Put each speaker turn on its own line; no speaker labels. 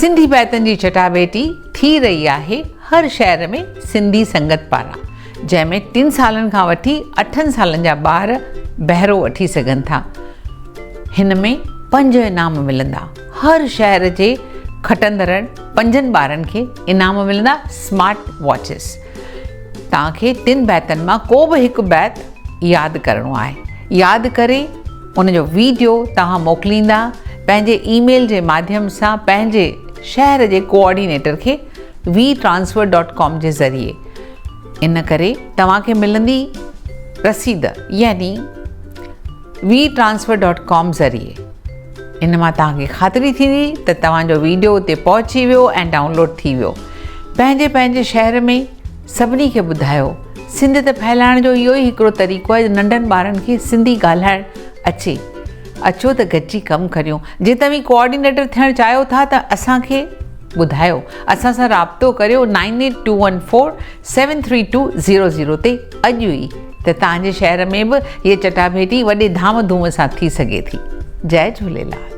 سنڌي بيتن جي چٽاڀيٽي ٿي رهي آهي هر شهر ۾ سنڌي سنگت پاران جنهن ۾ ٽن سالن کان وٺي اٺن سالن جا ٻار بهرو وٺي سگهن ٿا. هن ۾ پنج انعام ملندا. هر شهر جي کٽندڙن پنجن ٻارن کي انعام ملندا سمارٽ واچز. توهان کي ٽن بيتن مان ڪو به هڪ بيت ياد ڪرڻو آهي. ياد ڪري ان جو ويڊيو توهان موڪليندا پنهنجي اي ميل جي ماڌيم سان پنهنجي شهر جي ڪوآرڊينيٽر کي وي ٽرانسفر ڊاٽ ڪام جي ذريعي. ان ڪري توهان کي ملندي رسيد يعني وي ٽرانسفر ڊاٽ ڪام ذريعي ان مان توهان کي خاطري ٿيندي ته توهان جو ويڊيو اتي پهچي ويو ۽ ڊائونلوڊ ٿي ويو. پنهنجي پنهنجي شهر ۾ سڀني کي ٻڌايو. سنڌيت ڦهلائڻ جو اهو ئي هڪڙو طريقو آهي جو ننڍن ٻارن کي سنڌي ڳالهائڻ اچي. اچو ته گڏجي ڪم ڪريون. جي توهين ڪوآرڊينيٽر ٿيڻ چاهيو ٿا ته اسان کي ٻڌايو. اسان سان رابطو ڪريو nine eight two one four seven three two zero zero تي اڄ ئي ته توهان جي شهر ۾ به هيء چٽاڀيٽي وڏي ڌام ڌوم سان ٿي سگهي ٿي. جئي جهوليلال.